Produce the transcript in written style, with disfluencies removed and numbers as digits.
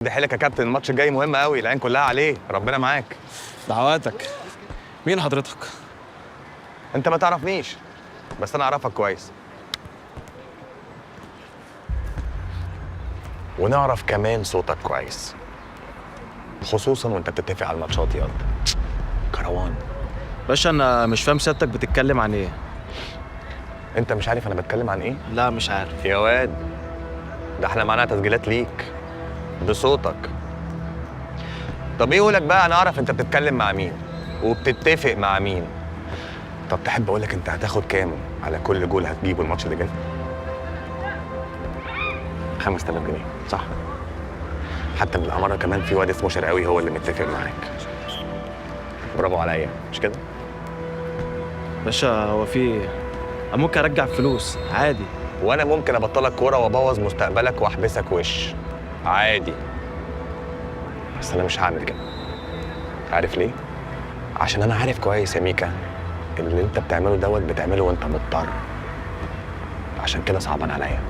ده حيلك يا كابتن، الماتش الجاي مهم قوي، العين كلها عليه، ربنا معاك. دعواتك. مين حضرتك؟ انت ما تعرفنيش بس انا اعرفك كويس، ونعرف كمان صوتك كويس، خصوصا وانت بتتفق على الماتشات. ياض كروان. باشا انا مش فاهم سيادتك بتتكلم عن ايه. انت مش عارف انا بتكلم عن ايه؟ لا مش عارف. يا واد ده احنا معانا تسجيلات ليك بصوتك. طب ايه يقولك بقى انا اعرف انت بتتكلم مع مين وبتتفق مع مين. طب تحب اقولك انت هتاخد كام على كل جول هتجيبه الماتش اللي جاي؟ 5000 جنيه صح؟ حتى بالاماره كمان في واد اسمه شرقاوي هو اللي متفق معاك. برافو عليا مش كده؟ باشا هو في ايه؟ أنا ممكن ارجع فلوس عادي. وانا ممكن ابطلك كورة وابوظ مستقبلك واحبسك وش عادي، بس انا مش هعمل كده. عارف ليه؟ عشان انا عارف كويس يا ميكا اللي انت بتعمله دوت بتعمله وانت مضطر، عشان كده صعبان عليا.